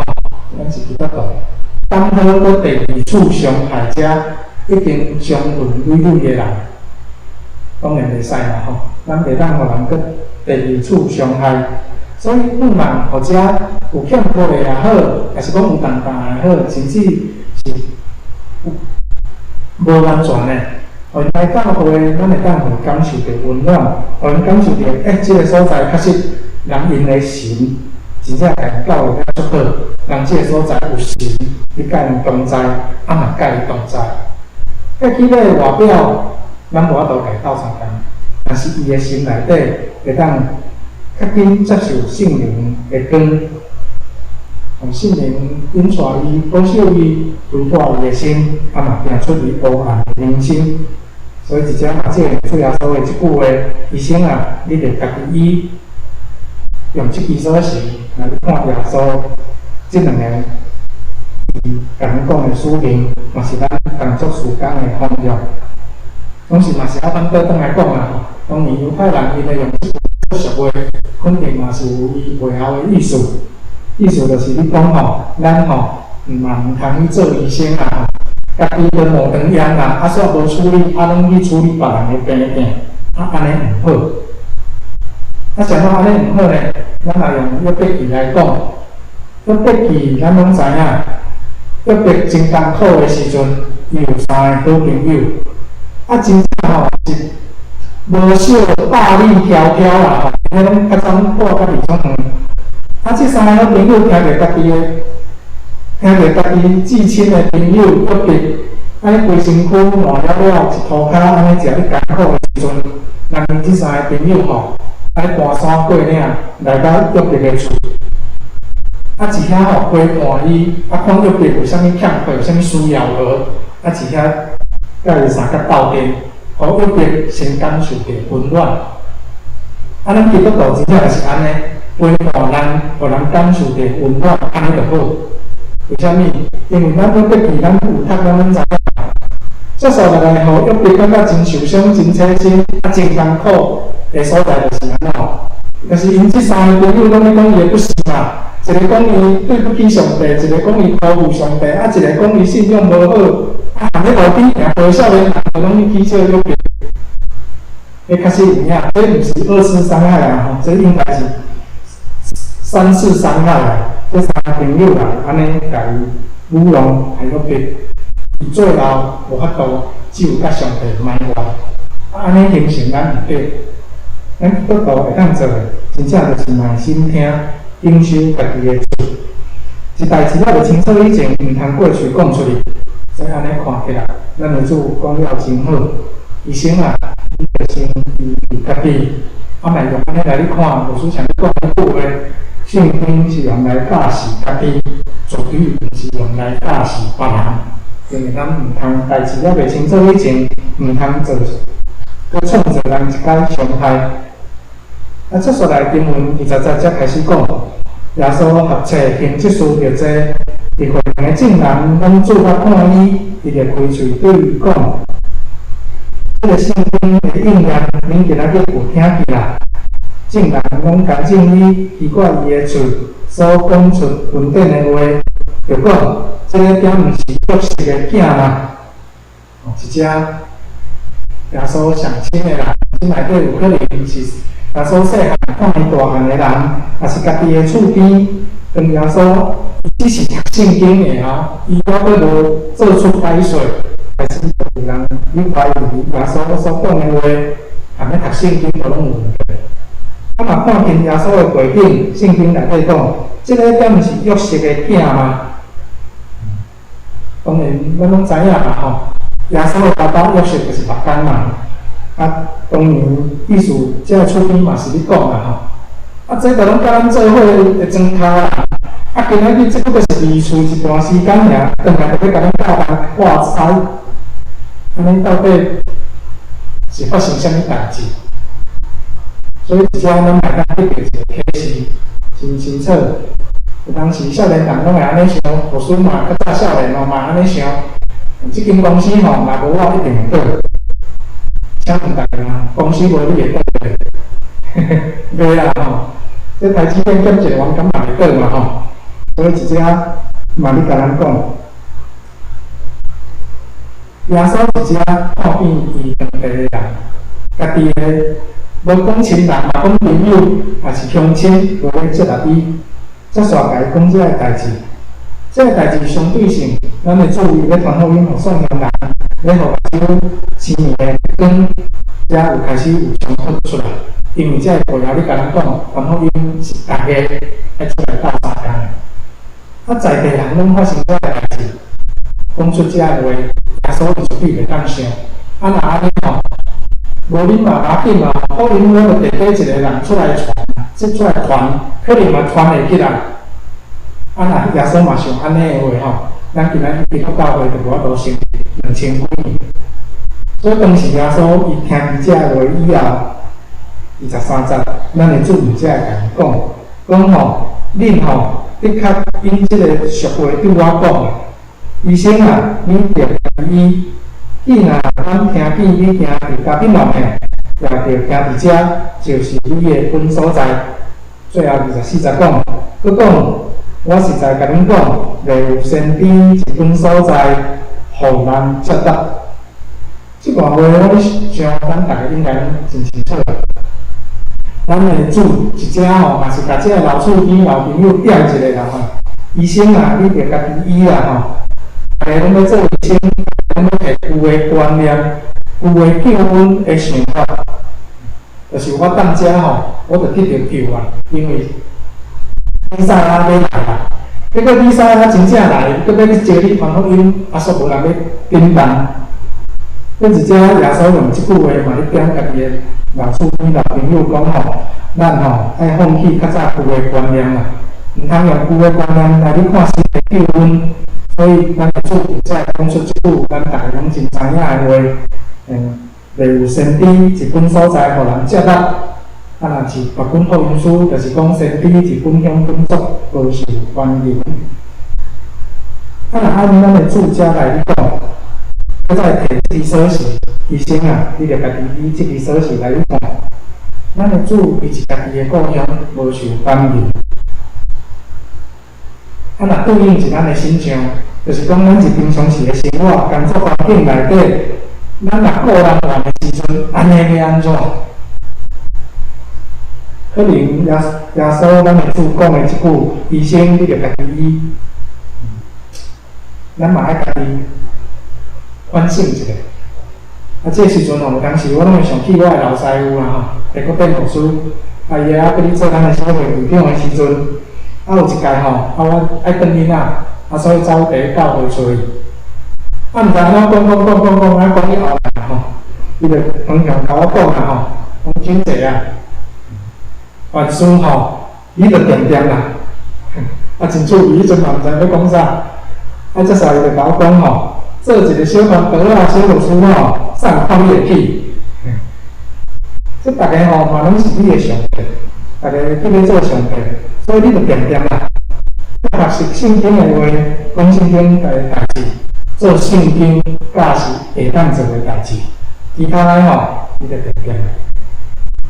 咱是基督徒，剛好閣第二次傷害者已經傷痕累累的人，當然袂使嘛吼，咱袂當予人閣第二次傷害。所以，向望予遮有欠缺的也好，抑是講有重擔也好，甚至是有無完全的，予𪜶來教會，咱會當予𪜶感受著溫暖，予𪜶感受著，欸，這个所在確實人𪜶的神真正共𪜶教育了足好，人這个所在有神咧佮𪜶同在，啊嘛佮伊同在。最起碼外表，咱無法度共伊鬥相共，但是伊的心內底會當較緊接受聖靈的光，予聖靈引帶伊、保守伊、開闊伊的心，啊嘛行出伊黑暗的人生。所以一隻嘛，這個主耶穌的這句話，醫生啊，你著家己醫，用這支鎖匙來看耶穌，這兩個伊共咱講的使命，嘛是咱工作事工的方向。總是嘛是愛反倒轉來講啊，當年猶太人𪜶會用這句俗話，肯定嘛是有伊背後的意思。意思就是咧講吼，咱吼嘛毋通去做醫生啊。家己都毛腸炎啦，啊，煞無處理，啊，攏去處理別人的病症，啊，按呢毋好。啊，啥物按呢毋好呢？咱若用約伯記來講，約伯記咱攏知影，約伯真艱苦的時陣，伊有三个好朋友，啊，真正吼是無少百里迢迢啦吼，彼攏較早住較離足遠。啊，這三个好朋友聽著家己的。聽著家己至親的朋友約伯，按呢規身軀爛了了，一塗跤按呢食咧艱苦的時陣，人這三个朋友吼，按呢跋山過嶺來到約伯的厝，啊，佇遐吼陪伴伊，啊，看約伯有啥物欠缺，有啥物需要無，啊，佇遐佮伊相佮鬥陣，予約伯先感受著溫暖。啊，咱基督徒真正就是按呢，陪伴人，予人感受著溫暖，按呢就好。為啥物？因為咱約伯記，咱有讀，咱攏知影。這所來予約伯感覺真受傷、真凄凄，啊，真艱苦的所在就是按怎？就是𪜶這三个朋友攏咧講伊的不是嘛，一个講伊對不起上帝，一个講伊辜負上帝，啊，一个講伊信仰無好，啊，踮咧路邊行，無少年人攏去取笑約伯。彼確實有影，這毋是二次傷害啊！吼，這應該是三次傷害啊！這三个朋友啊，按呢共伊侮辱，害約伯，伊最後無法度，只有共上帝埋怨。啊，按呢形成咱毋對，咱基督徒會當做的，真正就是耐心聽，忍受家己的喙。一代誌猶未清楚以前，毋通過喙講出去。所以按呢看起來，咱的主講了真好。醫生啊，你著先醫治家己，啊，莫用按呢來咧看，牧師像你講彼句話，聖經是用來教示家己，絕對毋是用來教示別人。因為咱毋通代誌猶未清楚以前，毋通做，閣創造人一擺傷害。啊，接續來經文20節才開始講，耶穌合冊行這事就濟，佇會堂的眾人攏注目看伊，伊就開喙對伊講：這个聖經的應驗，恁今仔日有聽見啦。眾人攏監證伊，奇怪伊的喙所講出恩典的話，就講：這个敢毋是約瑟的囝嗎？哦，一隻耶穌上親的人，這內底有可能是耶穌細漢看伊大漢的人，抑是家己的厝邊。當耶穌伊只是讀聖經的啊，伊猶閣無做出解說，開始就有人去懷疑耶穌所講的話，含咧讀聖經都攏有問題。啊嘛看見耶穌的背景，聖經內底講，這个敢毋是約瑟的囝嗎？當然，咱攏知影嘛吼。耶穌的爸爸約瑟就是木工嘛。啊，當然意思，這个厝邊嘛是咧講啦吼。啊，這都攏佮咱做伙的莊跤啦。啊，今仔日這不過是離厝一段時間爾，轉來就欲共咱教班掛彩，按呢到底是發生啥物代誌？所以，這咱會當得著一个啟示，真清楚。有當時少年人攏會按呢想，牧師嘛較早少年哦嘛按呢想。這間公司吼，若無我一定會倒。請問大家，公司無你會倒袂？袂啦吼！這台積電減一个員工嘛會倒嘛吼。所以一隻嘛咧共咱講，耶穌一隻看見伊當地的人，家己的無講親人，嘛講朋友，抑是鄉親，無咧接納伊，才煞共伊講這个代誌。這个代誌相對性，咱的注意咧傳福音予散鄉人，咧予目睭青的光，才有開始有衝突出來。因為這个背後咧共咱講，傳福音是逐家愛出來鬥相共的。啊，在地人攏發生這个代誌，講出這个話，耶穌伊絕對袂當想。啊，若按呢吼，無恁嘛無要緊嘛，可能我就特地一个人出來傳，這出來傳，可能嘛傳會起來。啊，若耶穌嘛想按呢的話吼，咱今仔日基督教會就無法度成立2000幾年。所以當時耶穌伊聽彼這話以後，23節，咱的主毋才會共伊講，講吼，恁吼的確因這个俗話對我講，醫生啊，你著家己醫。既若咱聽見你行佇迦百農的，也著行佇遮，就是你的本所在。最後24節講，閣講，我實在共恁講，袂有先知一本所在，予人接納。這段話我想，咱逐家應該攏真清楚。咱的主一遮吼，嘛是共這个老厝邊老朋友點一下啦吼。醫生啊，你著家己醫啦吼。逐家攏欲做醫生，攏欲提舊的觀念、舊的救恩的想法。就是我踮遮吼，我就得著救啊，因為彌賽亞欲來啊。結果彌賽亞真正來，閣欲去招你傳福音，啊，煞無人欲頂當。閣一遮耶穌用這句話嘛，咧點家己的老厝邊老朋友講吼，咱吼愛放棄較早舊的觀念啊，毋通用舊的觀念來去看新的救恩。所以，咱的主才會講出這句咱逐家攏真知影的話，袂有先知一本所在予人接納。啊，若是別本福音書，就是講先知佇本鄉本族無受歡迎。啊，若按咱的主遮來咧講，閣再提這支鎖匙，醫生啊，你著家己以這支鎖匙來去看。咱的主伊是家己的故鄉無受歡迎。啊，若對應是咱的形象，就是講咱佇平常時的生活、工作環境內底，咱若顧人怨的時陣，按呢欲按怎？可能耶穌咱的主講的這句，醫生你著家己醫，咱嘛愛家己反省一下。啊，這個時陣吼，有當時我攏會想起我的老師傅啊吼，鄭國典牧師，啊，伊猶閣咧做咱的小會會長的時陣，啊有一屆吼，啊我愛轉囡仔，啊所以走佇教會揣伊。啊，毋知按怎講講講講講，啊講去後來吼，伊就常常共我講啊吼，講真濟啊，凡事吼，你著恬恬啦，啊真趣味，彼陣嘛毋知欲講啥，啊這時候伊就共我講吼，做一個小傳道啊，小牧師吼，啥人看你會起？這逐家吼嘛攏是你的上帝，逐家叫你做上帝，所以你著恬恬啦。學習聖經的話，講聖經的代誌，做聖經教示會當做的代誌，其他的吼，你著恬恬。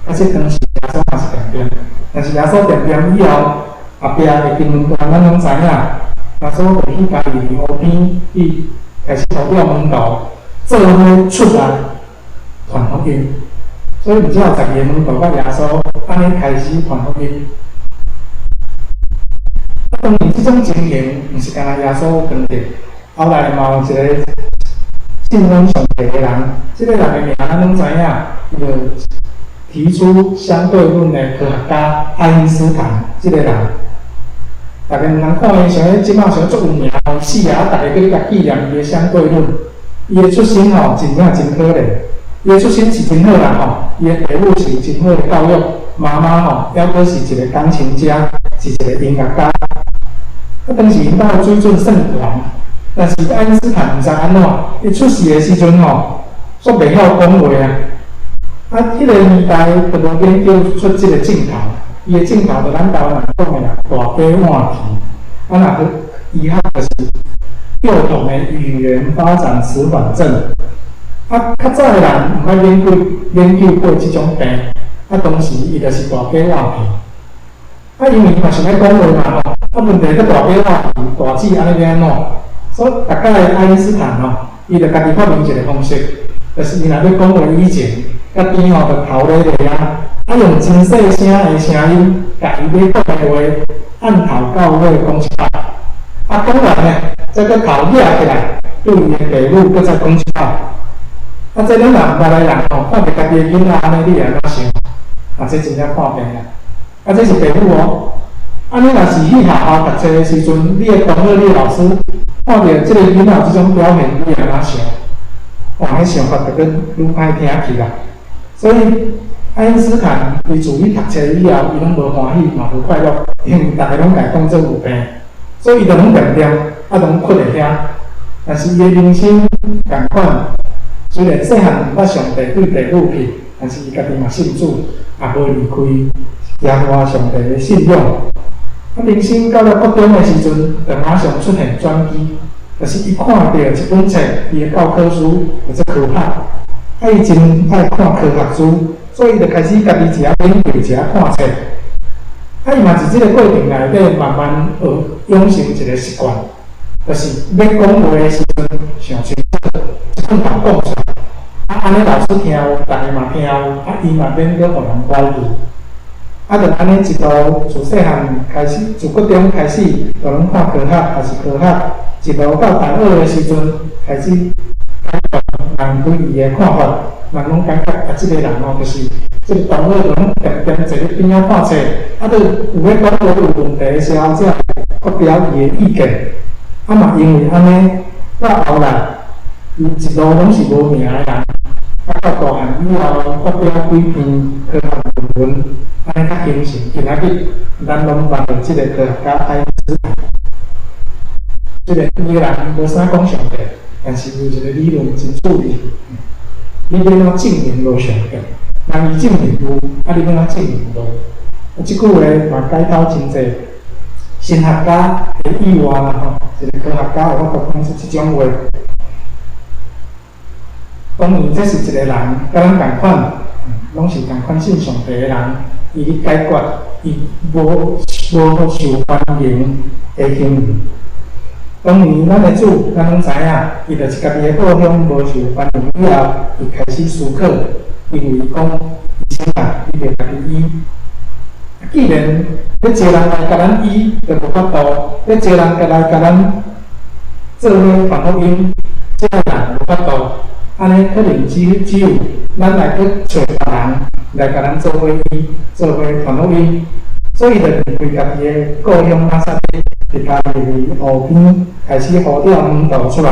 啊，這當時耶穌嘛是恬恬，但是耶穌恬恬以後，後壁的經文段咱攏知影，耶穌就去加利利湖邊去開始呼召門徒做伙出來傳福音，所以毋只有12個門徒佮耶穌按呢開始傳福音。啊，當然這種情形毋是干焦耶穌碰著，後來嘛有一個信阮上帝的人，這個人的名咱攏知影，伊就提出相對論的科學家愛因斯坦這個人。逐家毋通看伊像咧，這擺像足有名，死啊！逐家閣咧共紀念伊的相對論。伊的出身吼，真正真可憐。伊的出身是真好啦吼，伊的父母是有真好的教育，媽媽吼，猶閣是一個鋼琴家，是一個音樂家。啊，當時𪜶兜的水準算懸，但是愛因斯坦毋知按怎，伊出世的時陣吼，煞袂曉講話啊。啊，彼個年代就無研究出這個鏡頭。伊的鏡頭就咱台灣人講的啦，大家換皮。啊，若醫學就是幼童的語言發展遲緩症。啊，較早的人毋捌研究過這種病。啊，當時伊就是大家換皮。啊，因為伊嘛想欲講話嘛吼，啊，問題閣大家換皮，大姊按呢欲按怎？所以，逐擺愛因斯坦吼，伊就家己發明一個方式，就是伊若欲講話以前，佮邊吼就頭咧咧啊。啊，用真細聲的聲音，共伊欲講的話，按頭到尾講一擺。啊，講完呢，再閣頭舉起來，對伊的父母閣再講一擺。啊，這咱若毋捌的人吼，看著家己的囡仔按呢，你會按怎想？啊，這真正破病啦！啊，這是父母哦。啊，你若是去學校讀冊的時陣，你的同學、你的老師看著這個囡仔有這種表現，你會按怎想？哇，彼想法就閣愈歹聽去啦。所以，愛因斯坦伊自去讀冊以後，伊攏無歡喜，嘛無快樂，因為逐家攏共伊當做有病，所以伊就攏恬恬，啊，攏睏佇遐。但是伊的人生仝款，雖然細漢毋捌上帝對地獄去，但是伊家己嘛信主，也無離開耶和華上帝的信仰。啊，人生到了國中的時陣，就馬上出現轉機，就是伊看著一本冊，伊的教科書叫做科學。啊，伊真愛看科學書，所以伊就開始家己一下研究，一下看冊。啊，伊嘛佇這個過程內底，慢慢學養成一個習慣，就是欲講話的時陣，想清楚，一句話講出來。啊，按呢老師聽有，逐家嘛聽有，啊，伊嘛免閣予人懷疑。啊，就按呢一路自細漢開始，自國中開始，就攏看科學，也是科學，一路到大學的時陣，開始改變人對伊的看法，人攏感覺啊，這個人哦，就是這個同學就攏恬恬坐佇邊仔看冊，啊，著有咧講話有問題的時候，才會發表伊的意見。啊嘛，因為按呢，到後來，伊一路攏是無名的人，啊，到大漢以後，發表幾篇科學論文，按呢較形成。今仔日，咱攏捌著這個科學家愛因斯坦。雖然伊个人無啥講上帝，但是有一個理論真趣味。你欲按怎證明無上帝？人伊證明有，啊，你欲按怎證明無？啊，這句話嘛解透真濟神學家的意外啦吼，一個科學家有法度講出這種話。當然，這是一個人佮咱仝款，攏是仝款信上帝的人，伊去解決伊無無予受歡迎的行為。當然，咱的主，咱攏知影，伊就是家己的故鄉無受歡迎以後，伊開始思考，因為講醫生啊，你著家己醫。既然欲招人來共咱醫，就無法度；欲招人來共咱做伙傳福音，這个人無法度。按呢，可能只有咱來去揣別人來共咱做伙醫，做伙傳福音。所以，就離開家己的故鄉拿撒勒，佇加利利湖邊開始呼召門徒出來，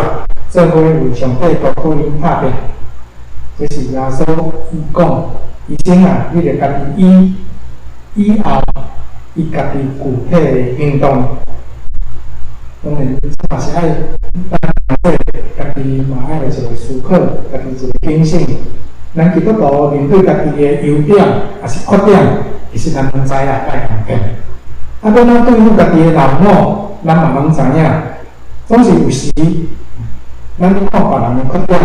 做伙為上帝國福音拍拚。這是耶穌伊講：醫生啊，你著家己醫，以後伊家己具體的行動。當然，這嘛是愛咱家己嘛愛有一個思考，家己一個警醒。咱基督徒面對家己的優點，抑是缺點，其實咱攏知影愛共變。啊，欲按怎對付家己的老我，咱嘛攏知影。總是有時，咱咧看別人的缺點，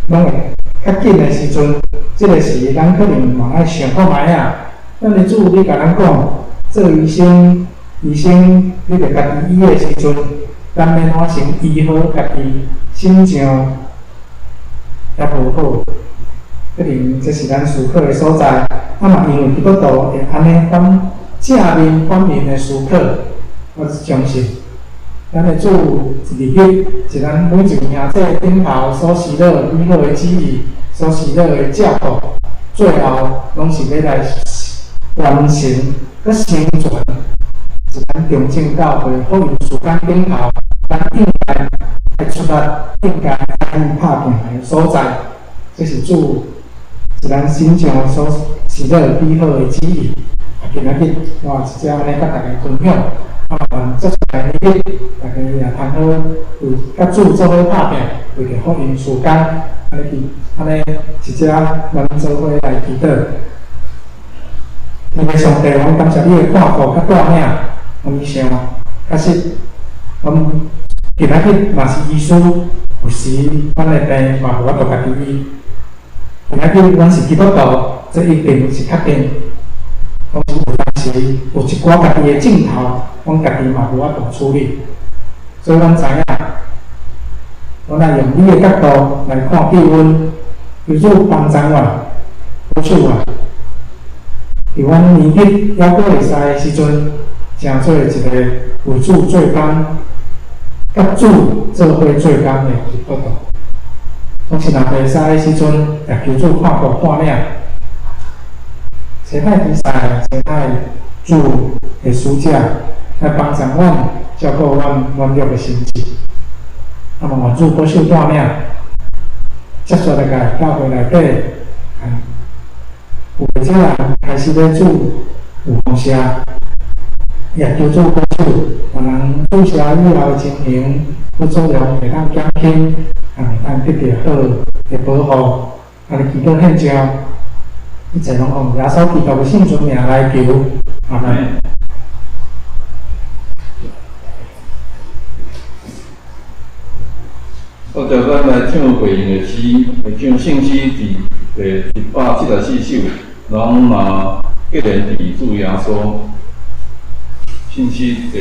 攏會較緊的時陣，這個時咱可能嘛愛想看覓仔。咱的主，你共咱講，做醫生，醫生，你著家己醫的時陣，咱欲按怎先醫好家己心情猶無好，可能這是咱思考的所在。啊嘛，因為基督徒會按呢反正面反面的思考，我相信咱的主一日是咱每一位兄弟頂頭所施落美好的旨意，所施落的照顧，最後攏是欲來完成、閣成全，是咱中正教會福音事工頂頭，咱應該愛出力、應該愛拍拚的所在。這是主是咱身上所施落美好的旨意。啊，今仔日我直接按呢佮大家分享，啊，願接下來的日，大家也通好為佮主做伙拍拚，為著福音事工，按呢去，按呢直接咱做伙來祈禱。天父上帝，阮感謝你的看顧佮帶領，阮想，確實，阮今仔日若是醫師，有時阮的病嘛無法度家己醫。今仔日阮是基督徒，這一定是確定。講是有當時有一寡家己的症頭，阮家己嘛無法度處理，所以阮知影，阮愛用你的角度來看救恩，求主幫助阮，保守阮。佇阮年日猶閣會使的時陣，成做一個為主做工、佮主做伙做工的基督徒。總是若袂使的時陣，也求主看顧帶領。差派天使，差派主的使者來幫助阮，照顧阮軟弱的心志。啊，嘛願主保守帶領，接續落來教會內底，有袂少人開始咧注有放射，也求主保守，予人注射以後的情形，副作用會當減輕，也會當得著好。的保護，按呢祈禱獻上，一切攏奉耶穌基督的聖尊名來求，阿們。到時咱來唱回應的詩，唱聖詩佇第174首，人若結連佇主耶穌，聖詩第。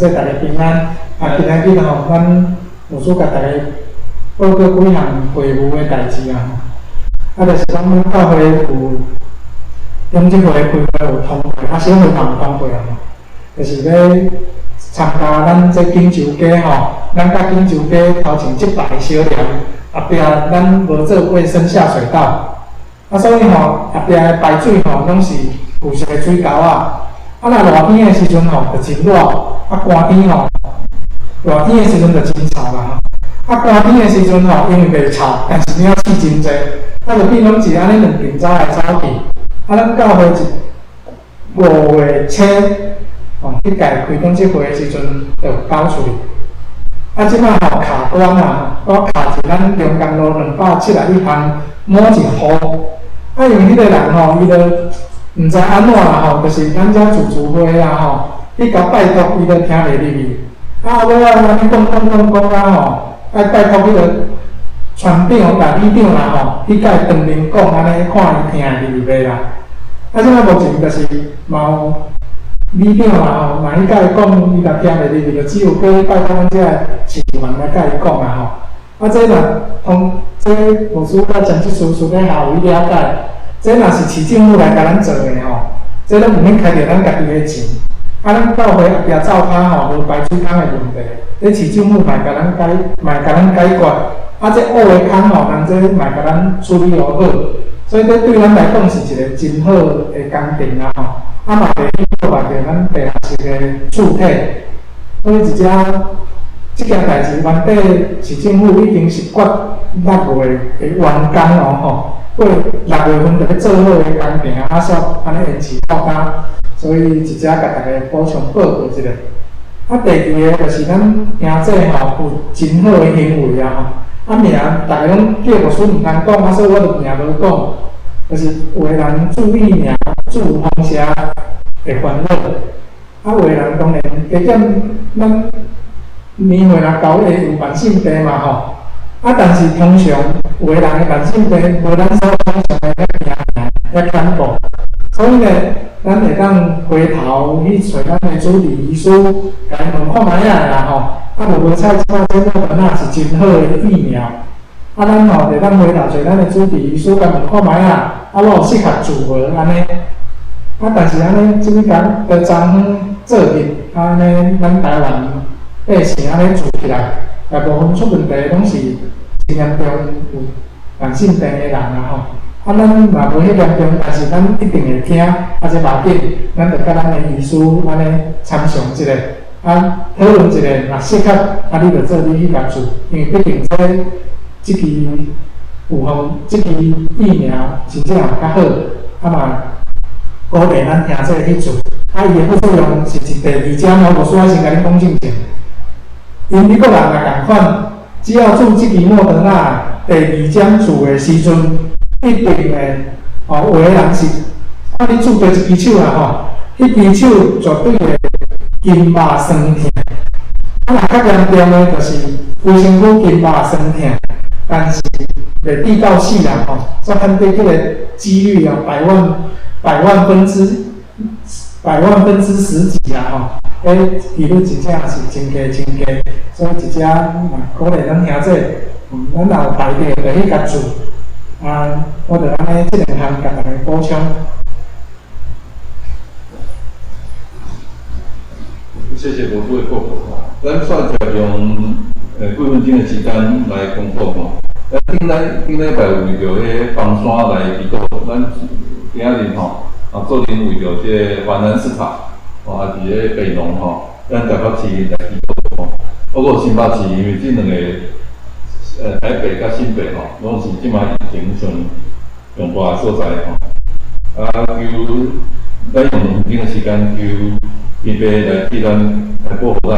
祝大家平安。啊，今仔日吼，咱牧師共大家報告幾項會務的代誌啊。啊，就是講阮教會有中職會開會有通過，啊，小會嘛有通過啊。就是欲參加咱這錦州街吼，咱佮錦州街頭前這排小店後壁，咱無做衛生下水道，啊，所以吼後壁的排水吼攏是舊式的水溝啊。啊，若熱天的時陣吼，就真熱；啊，寒天吼，熱天的時陣就真臭啦。啊，寒天的時陣吼，因為袂臭，但是鳥鼠真濟，啊，就變攏是按呢兩邊走來走去。啊，咱教會是5月7，吼，彼屆開董事會的時陣就有交出去。啊，這擺吼卡關啊，我卡佇咱中江路271巷某一戶。啊，因為彼個人吼，伊就毋知按怎啦吼，就是咱遮自治會啊吼，去共拜託，伊都聽袂入去。啊，尾仔按呢講講講講啊吼，愛拜託彼個村長佮里長啦吼，去共伊當面講按呢，看伊聽會入去袂啦。啊，這擺目前就是嘛有里長啦吼，若去共伊講，伊若聽袂入去，就只有閣去拜託阮遮市議員來共伊講啦吼。啊，這若通，這牧師佮張執事私底下有去了解。這若是市政府來共咱做的吼，這攏毋免開著咱家己的錢。啊，咱教會後壁灶跤吼無排水孔的問題，這市政府嘛會共咱解，嘛會共咱解決。啊，這烏的孔吼，人這嘛會共咱處理好。所以這對咱來講是一個真好的工程啊吼。啊，嘛袂去破壞著咱地下室的柱體。所以一隻這件代誌，原底市政府已經是決6月會完工哦吼。過6月份就欲做好的工程，啊，煞按呢延遲到今，所以一隻共大家補充報告一下。啊，第二个就是咱兄姊吼有真好的行為啊吼，啊名逐家攏叫牧師毋通講，啊所以我就名無講，就是有的人注疫苗、注風邪會煩惱，啊有的人當然加減咱年歲若高會有慢性病嘛吼。啊，但是通常有的人的慢性病無咱所想像的遐驚遐恐怖，所以呢，咱會當回頭去揣咱的主治醫師，共伊問看覓仔啦吼。啊，無無彩，這擺這莫德納是真好的疫苗。啊，咱吼會當回頭揣咱的主治醫師，共問看覓仔，啊，我有適合注無按呢？啊，但是按呢，這物工佇昨昏做日，按呢，咱台灣百姓按呢注起來，大部分出問題攏是真嚴重，有慢性病的人啊吼。啊，咱嘛無彼嚴重，但是咱一定會驚，啊，這無要緊，咱就佮咱的醫師按呢參詳一下，啊，討論一下，若適合，啊，你就做你去共注，因為畢竟這這支預防這支疫苗真正也較好，啊嘛鼓勵咱兄弟去注。啊，伊的副作用是一第二針，我無需要先共恁講進前。𪜶美國人也仝款，只要注這支莫德納第二針注的時陣，一定會，哦，有的人是看你注佗一支手啦吼，彼支手絕對會筋肉痠疼。啊，若較嚴重的，就是規身軀筋肉痠疼，但是袂致到死人吼。這反正彼個幾率啊，百萬分之十幾啦吼，彼幾率真正是真低真低，所以這遮嘛鼓勵咱兄弟，咱若有排著，就去共注。啊，我就按呢這兩項共大家補充。謝謝博士的報告。咱煞接用幾分鐘的時間來公布吼。咱頂禮拜有為著彼房山來祈禱，咱今仔日吼啊，做陣為著這個華南市場，吼，也是彼北農吼，咱台北市來祈禱吼。包括新北市，因為這兩個台北佮新北吼，攏是這擺疫情上上大的所在吼。啊，求咱用兩分鐘的時間，求天父來替咱來保護咱。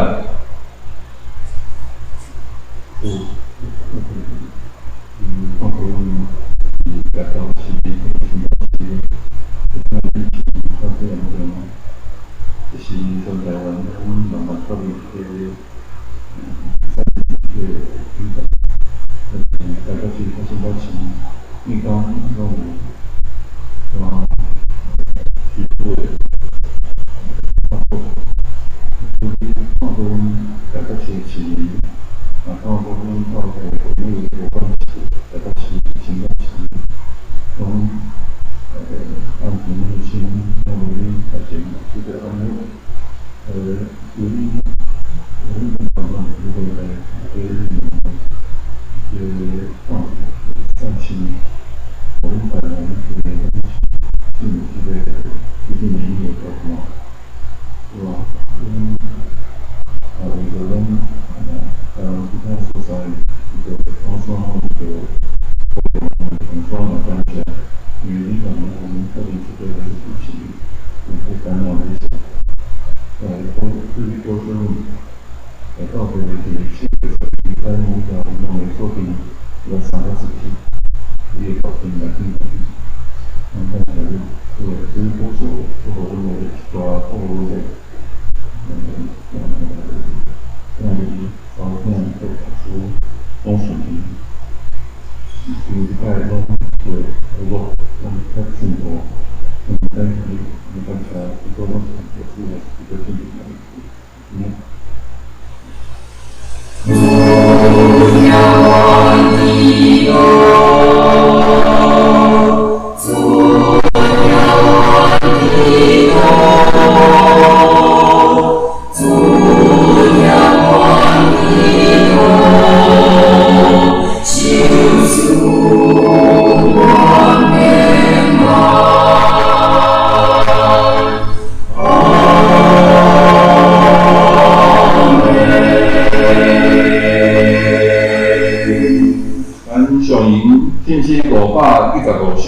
515首，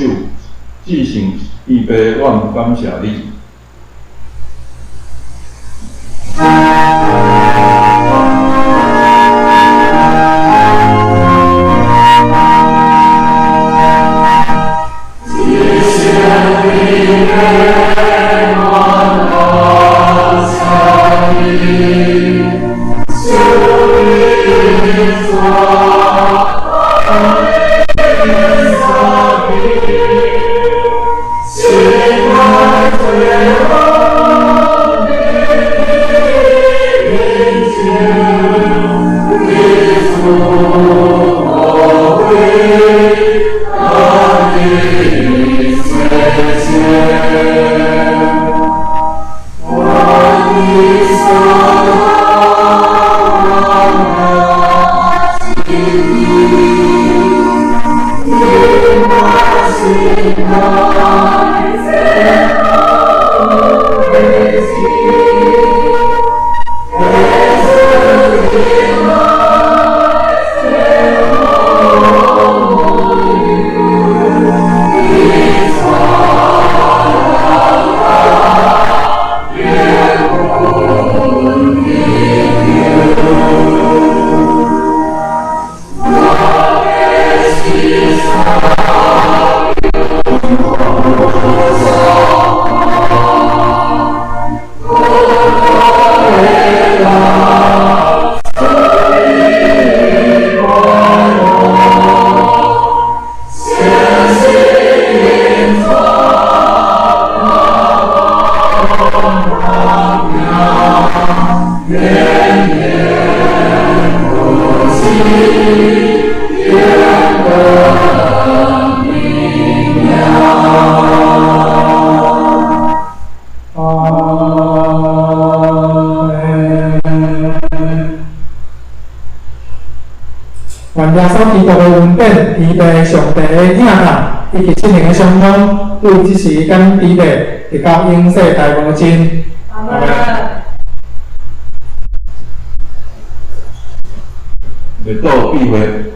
至聖天父，我感謝你。願耶穌基督的恩典、慈悲、上帝的疼愛，以及聖靈的相通，對這時佮彼得，直到永世代無盡。阿門。會倒變化。